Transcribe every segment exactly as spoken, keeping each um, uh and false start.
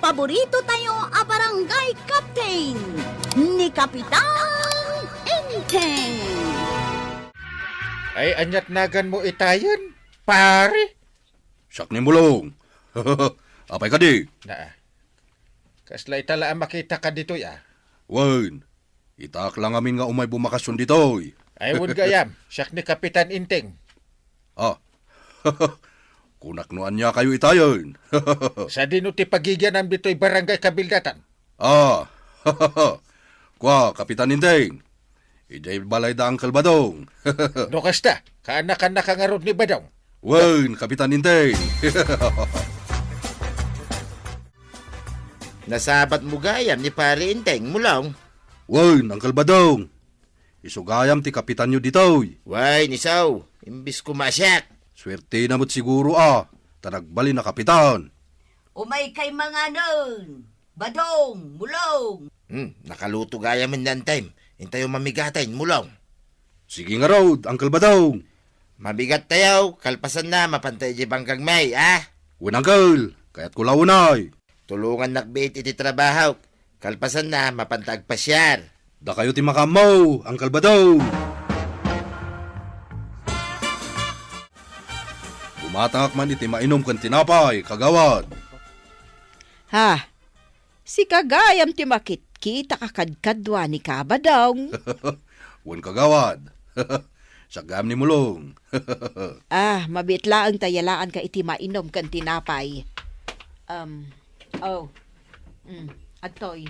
Paborito tayo a barangay captain, ni Kapitan Enteng. Ay, ania't naganmo itayen, pare? Siak ni Mulong. Apay kadi? Naa. Kasla ita la a makitaka ditoy, a. Wen, itaak la ngamin nga umay bumakasion ditoy. Ay, wen gayam, siak ni Kapitan Enteng. A. Kunak no ania kayo itayen. Sadino ti pagigianam ditoy barangay kabildatan? A. Kua, Kapitan Enteng. Idiay balayda Uncle Badong. No kasta, kaanakannaka ngarud ni Badong? Wen, Kapitan Enteng. Nasabatmo gayam ni Pare Enteng, Mulong? Wen, Uncle Badong. Isu gayam ti kapitanyo ditoy. Wen, isu. Imbes koma a siak. Suertena met siguro a, ta nagbalin a kapitan. Umaykay manganen, Badong, Mulong. Hmm, nakaluto gayamen ni Enteng. Intayo mamigatayen, Mulong. Sige ngarud, Uncle Badong. Mabigattayo, kalpasanna, mapanta idiay bangkagmi, a? Wen, Uncle, kayatko la unay. Tulongannak biit iti trabahok. Kalpasanna, mapanta agpasiar. Dakayo ti makaammo, Uncle Badong. Bumatangak man iti mainom ken tinapay, kagawad. Ha? Sika gayam ti makitkita a kadkadua ni Kabadong. Wen, kagawad. Siak gayam ni Mulong. A, mabiit laeng ta yalaanka iti mainom ken tinapay. Um, oh. Mm, adtoy.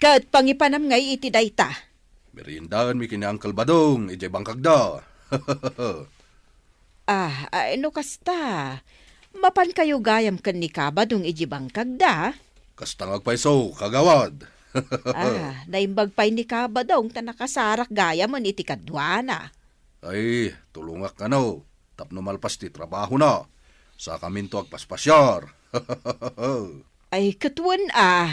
Ket pangipanam ngay iti dayta. Meriendaenmi ken ni Uncle Badong idiay bangkagda. A, a, no kasta, mapankayo gayam ken ni Kabadong idiay bangkagda? Kasta nga agpayso, kagawad. A, naimbag pay ni Kabadong ta nakasarak gayamen iti kaduana. Ay, tulongak kano, tapno malpas ti trabahona. Sakaminto agpaspasiar. Ay, ket wen a.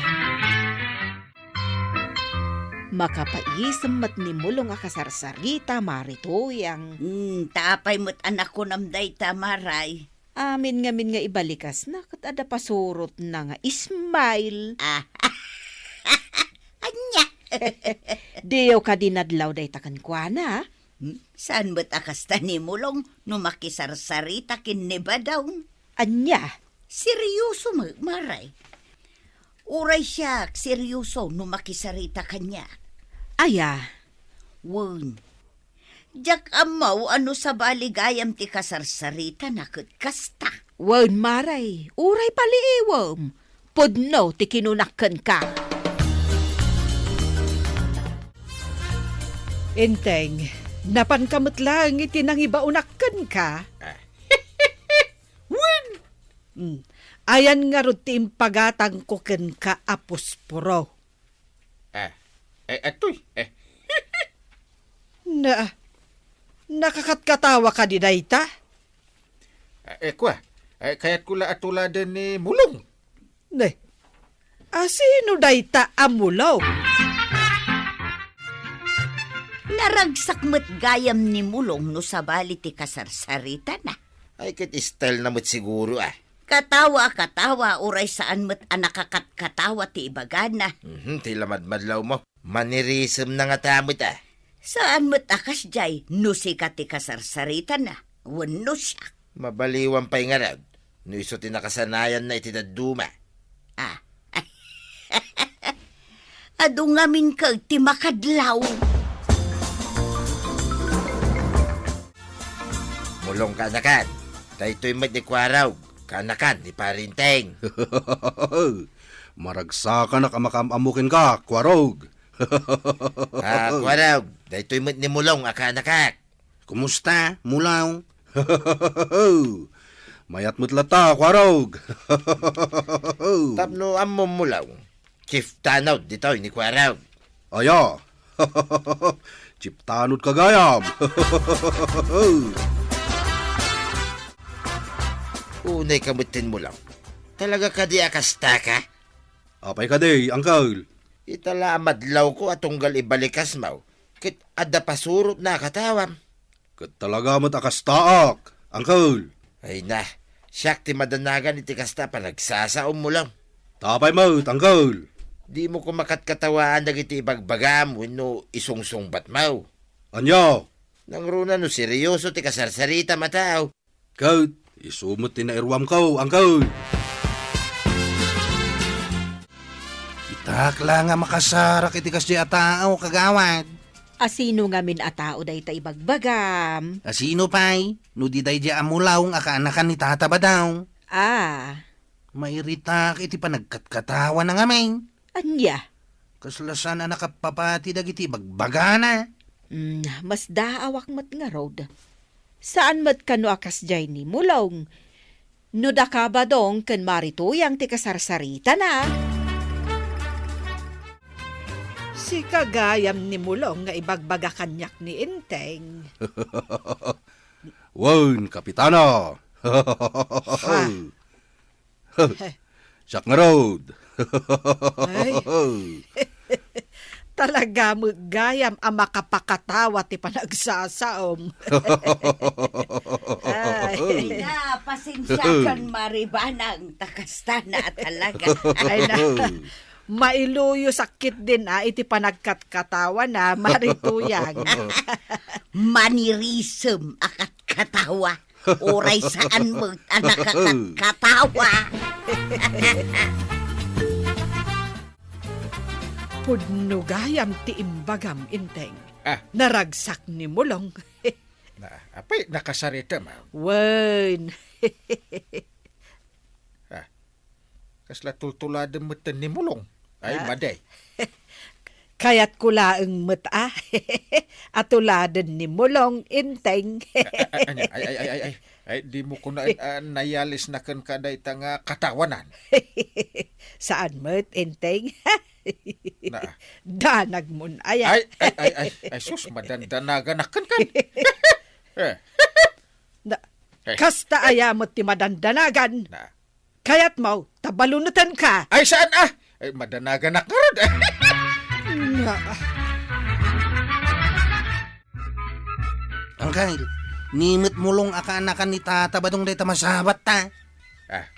Makapaisem met ni Mulong a kasarsarita, Mare Tuyang. Hmm, ta apay met a nakunam dayta, Maray? Amin ngamin nga ibalikasna ket adda pasurotna nga smile. A. Ania? Diyo kadi nadlaw dayta kenkuana? Hmm, saan met a kasta ni Mulong no makisarsarita ken ni Badong? Ania? Seryoso met, Maray. Uray siak, seryoso no makisarita kaniak. Aya? Wen. Diak ammo a no sabali gayam ti kasarsaritana ket kasta. Wen, Maray, uray paliiwem. Pudno ti kinunak kenka. Enteng, napanka met laeng iti nangibaonak kenka? A. Wen! Mm. Ayan ngarud ti impagatangko kenka a posporo? A, a, atoy, a. Na, nakakatkatawa kadi dayta? A, e, kua, a, kayatko la a tuladen ni Mulong. Ne, a, sino dayta a Mulong? Naragsak met gayam ni Mulong no sabali ti kasarsaritana. Ay, ket style na met siguro, a. Katawa a katawa, uray saan met a nakakatkatawa ti ibagana. Mhm, ti la madmadlawmo. Manirisem na ngata met, a. Saan met a kasdiay no sika ti kasarsaritana, wenno siak. Mabaliwan pay ngarud, no isu ti nakasanayanna iti dadduma. A. Adu ngamin ket ti makadlaw. Mulong, kaanakan. Daytoy met ni Kuarog, kaanakan ni Pare Enteng. Maragsakanak a makaam-ammo kenka, Kuarog. A, Kuarog, daytoy met ni Mulong a kaanakak. Kumusta, Mulong? Mayat met latta, Kuarog. Tapno ammom, Mulong, chieftainod ditoy ni Kuarog. Aya. Chieftainod ka gayam. Unay ka metten, Mulong. Talaga kadi a kasta ka? Apay kadi, Uncle? Ita la a madlawko a tunggal ibalikasmo, ket adda pasurotna a katawam. Ket talaga met a kastaak, Uncle. Ay na, Siak ti madanagan iti kasta a panagsasaom, Mulong. Apay met, angkel? Dimo koma katkatawaan dagiti ibagbagam wenno isungsungbatmo? Ania? Nangruna no seryoso ti kasarsaritam a tao. Ket isu met ti nairuamko, angkel. Itak la nga makasarak iti kasdiay a tao, kagawad. A sino ngamin a tao dayta ibagbagam? A sino pay, no di daydiay a Mulong a kaanakan ni Tata Badong? Ah. Mairitak iti panagkatkatawana ngamin. Ania? Kasla saan a nakapapati dagiti ibagbagana. Hmm, masdaawak met ngarud. Saan met kano a kasdiay ni Mulong. No daka Badong ken Mari Tuyang ti kasarsaritana. Sika gayam ni Mulong nga ibagbaga kaniak ni Enteng. Wen, Kapitana. Ha? Siak ngarud. Ay. Talaga met gayam a makapakatawa ti panagsasaom. Ay. Ay na, pasensiakan, Mari Banang, ta kastana a talaga. Ay na, mailuyosak ketdin a iti panagkatkatawana, Mari Tuyang. Manirisem a katkatawa. Uray saan met a nakakat-, katawa. Pudno gayam ti imbagam, Enteng. Ah. Naragsak ni Mulong. Na, apay, nakasaritam, ah? Wen. Ah. Kasla tultuladem metten ni Mulong. Ay, ah, madi. Kayatko laeng met a, a tuladen ni Mulong, Enteng. A-, a-, ania? Ay, ay, ay, ay, ay. Ay, dimo kunaen a nayalisna kenka dayta nga katawanan. Saan met, Enteng? Na. Danagmon aya. Ay, ay, ay, ay, ay, sus, madandanaganak kenkan. Eh. Na, eh, kasta aya met ti madandanagan. Na. Kayatmo, ta balunetenka. Ay, saan, ah? Ay, madanaganak ngarud. Na. Angkel, ni met Mulong a kaanakan ni Tata Badong dayta masabat ta. Ah.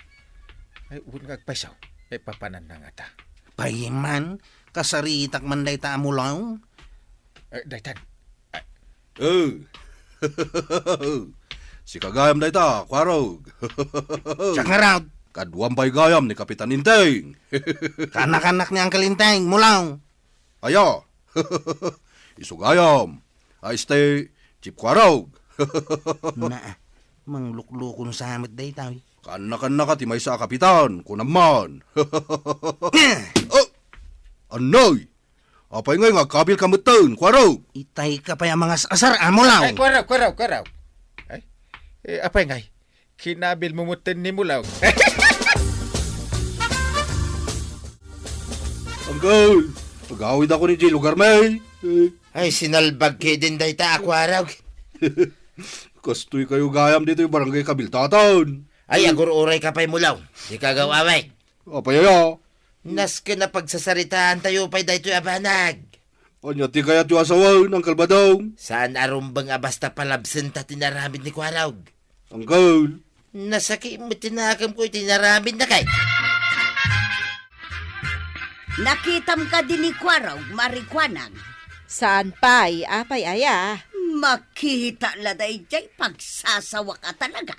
Ay, wen nga agpayso. Ay, papananna ngata. Pay man, kasaritak man dayta a Mulong. Eh, daytan. Eh. Eh. Sika gayam dayta, Kuarog. Siak ngarud. Kaduam pay gayam ni Kapitan Enteng. Kaanakanak ni Angkel Enteng, Mulong. Aya. Isu gayam. A este, Chief Kuarog. Na, mangluklukon sa met dayta, oy. Kaannakannaka ti maysa a kapitan, kunam man. Oh! Annoy! Apay ngay nga agkabilka metten, Kuarog? Itayka pay a mangas-asar a Mulong. Ay, Kuarog, Kuarog, Kuarog. Ay, eh, apay ngay? Kinabilmo metten ni Mulong. Angkel, agawidakon idiay lugarmi. Eh. Ay, sinalbag ketdin dayta a Kuarog. Kastoy kayo gayam ditoy Barangay Kabiltatan. Ay, agur-urayka pay, Mulong. Dika agaw-away. Apay aya? Nasken a pagsasaritaantayo pay daytoy a banag. Ania ti kayatyo a sawen, Angkel Badong? Saan a rumbeng a basta palabsenta ti inaramid ni Kuarog. Angkel. Nasakit met ti nakemko iti inaramidna kay. Nakitam kadi ni Kuarog, Mari Kuanang? Saan pay, apay aya? Makita la daydiay pagsasawak a talaga.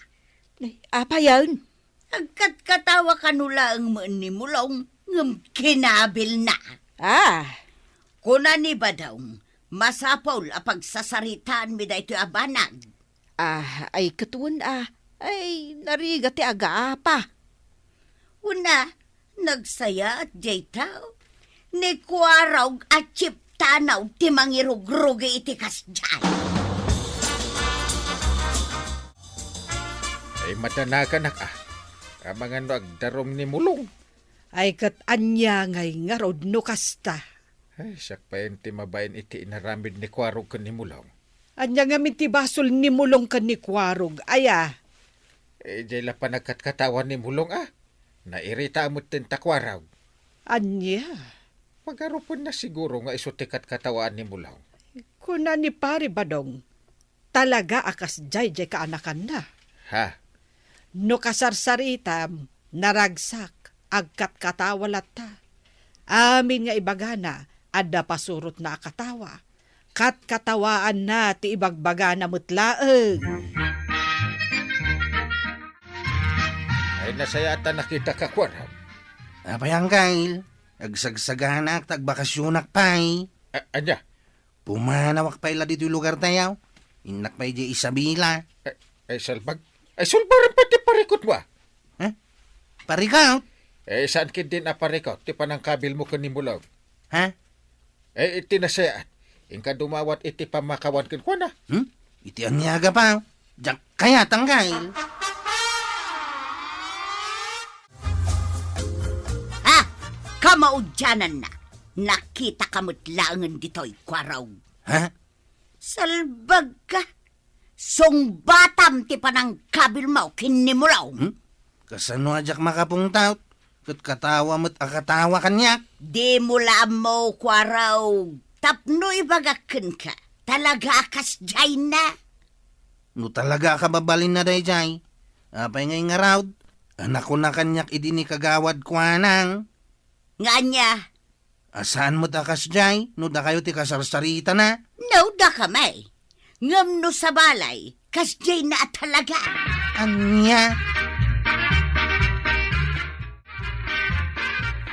Ay, apayen? Agkatkatawa kano laeng met ni Mulong, ngem kinabilna. Ah. Kuna ni Badong, masapul a pagsasaritaanmi daytoy a banag. Ah, ay ket wen a, ay narigat ti agaapa. Wen a, nagsayaat diay tao. Ni Kuarog a Chief Tanaw ti mangirugrugi iti kasdiay. Ay, madanaganak a. Amangan no agdarum ni Mulong. Ay, ket ania ngay ngarud no kasta? Ay, siak payen ti mabain iti inaramid ni Kuarog ken ni Mulong. Ania ngamin ti basol ni Mulong ken ni Kuarog, aya? Eh, diay la panagkatkatawa ni Mulong, a. Nairita met ti Kuarog. Ania? Pagarupenna siguro nga isu ti katkatawaan ni Mulong. Kuna ni Pari Badong, talaga a kasdiay diay kaanakanna. Ha? No kasarsaritam, naragsak, agkatkatawa latta. Amin nga ibagana, adda pasurotna a katawa. Katkatawaanna ti ibagbagana met laeng. Ay, nasayaat a nakitaka, kuarog. Apay, Angkel? Agsagsaganak, ta agbakasionak pay. A-, ania? Pumanawak pay la ditoy lugartayo. Innak pay diay Isabela. Ay, ay, salbag. Ay, sulbaren pay ti parikutmo, a. Ha? Parikut? Eh, saan ketdin a parikut ti panangkabilmo ken ni Mulong? Ha? Eh, iti nasayaat, inka dumawat iti pammakawan kenkuana. Hmm? Iti ania a gapu? Diak kayat, Angkel. Ha? Kamaudiananna, nakitaka met laengen ditoy, kuarog. Ha? Salbagka. Sungbatam ti panangkabilmo ken ni Mulong. Hmm? Kasano a diak makapungtot? Ket katawa met a katawa kaniak. Dimo la ammo, kuarog. Tapno ibagak kenka, talaga a kasdiayna. No talaga a kababalinna daydiay, apay ngay ngarud? A nakuna kaniak idi ni Kagawad Kuanang. Nga ania? A saan met a kasdiay no dakayo ti kasarsaritana? No, dakami. Ngem no sabali, kasdiayna a talaga. Ania?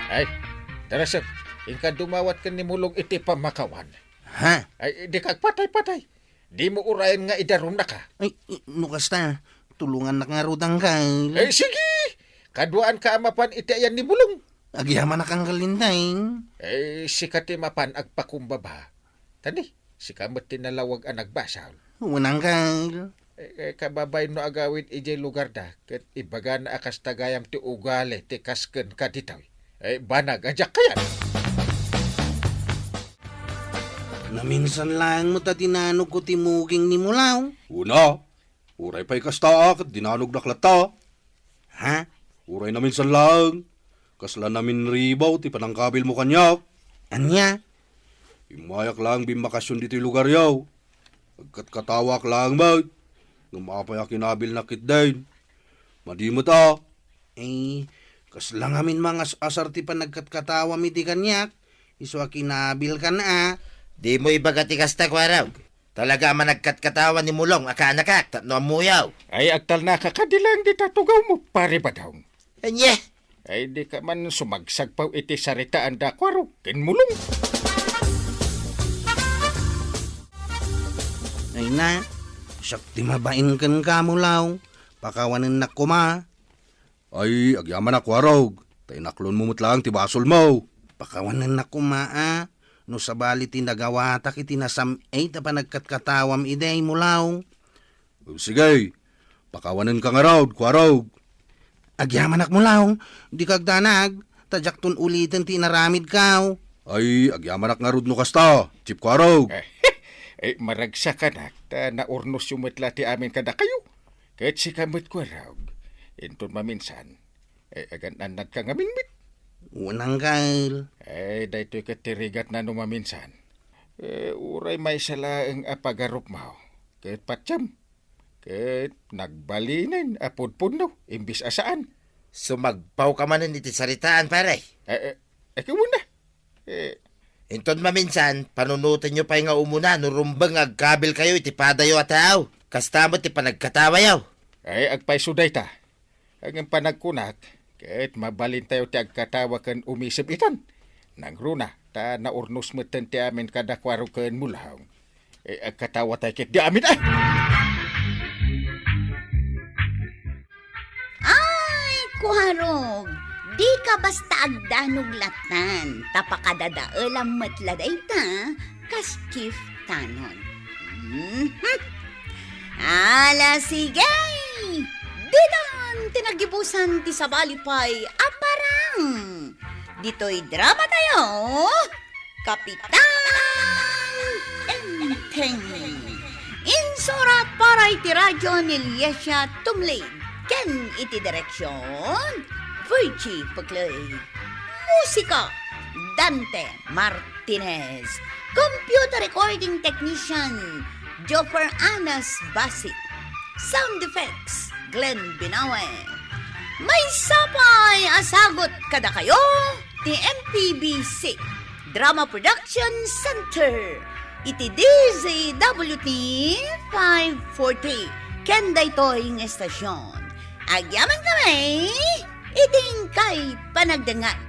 Ay, Darasem, inka dumawat ken ni Mulong iti pammakawan. Ha? Ay, dika agpatay-patay. Dimo urayen nga idarumnaka. Ay, i-, no kasta, tulongannak ngarud, Angkel. Eh, sige! Kaduaanka a mapan iti ayan ni Mulong. Agyamanak, Angkel Linteng. Eh, sika ti mapan agpakumbaba. Tani, sika met ti nalawag a nagbasol. Wen, Angkel. Eh, eh, kababain no agawid idiay lugarda, ket ibagana a kasta gayam ti ugali ti kasken kaditoy. Eh, banag a diak kayat. Naminsan laeng met a dinanogko ti muging ni Mulong. Una, uray pay kasta, ket dinanognak latta. Ha? Uray naminsan laeng, kasla naminribaw ti panangkabilmo kaniak. Ania? Immayak laeng bimbakasion ditoy lugaryo. Agkatkatawaak laeng met. Ngem apay a kinabilnak ketdin? Madi met a. Eh, kasla ngamin mangas-asar ti panagkatkatawam idi kaniak, isu a kinabilkan a. Dimo ibaga ti kasta, kuarog. Talaga a managkatkatawa ni Mulong a kaanakak tapno ammoyo. Ay, agtalnaka kadi laeng dita tugawmo, Pare Badong. Ania? Ay, dika man sumagsagpaw iti saritaanda, kuarog, ken Mulong. Ay na, siak ti mabain kenka, Mulong. Pakawanennak koma. Ay, agyamanak, kuarog, ta inaklonmo met laeng ti basolmo. Pakawanennak koma a, no sabali ti nagawatak iti nasam-it a panagkatkatawam idi, Mulong. O, sige, pakawanenka ngarud, kuarog. Agyamanak, Mulong, dika agdanag, ta diakton uliten ti inaramidko. Ay, agyamanak ngarud no kasta, Chief, kuarog. Eh, maragsakanak, ta naurnosyo met la ti amin kadakayo. Ket sika met, kuarog, inton maminsan, eh, agan-annadka ngamin met. Wen, Angkel. Eh, daytoy ket ti rigatna no maminsan. Eh, uray maysa laeng a pagarupmo, ket patiem, ket nagbalinen a pudpudno, imbes a saan. Sumagpawka manen iti saritaan, pare. Eh, eh, eh, kumuna. Eh, inton maminsan, panunotenyo pay nga umuna no rumbeng nga agkabilkayo iti padayo a tao. Kasta met ti panagkatawayo. Ay, agpayso dayta. Ngem panagkunak, ket mabalintayo ti agkatawa ken umisem itan. Nangruna, ta naurnos metten ti amin kada kuaro ken Mulong. Eh, agkatawatay ketdi amin, eh! Ay, kuarog, dika basta agdanog lattan, ta pakadadaelam met la dayta, kas Chief Tanon. Mhm. Ala, sige! Ditan ti nagibusan ti sabali pay a parang. Ditoy drama tayo, Kapitan Enteng. Insurat para iti radyo ni Liesia Tumlid ken iti direksion, Virgie Peclay. Musika, Dante Martinez. Computer recording technician, Joffer Anas Basit. Sound effects, Glenn Binawe. Maysa pay a sagut kadakayo ti M P B C Drama Production Center iti D Z W T five forty ken daytoy nga estasyon. Agyaman kami iti inkay panagdengngeg.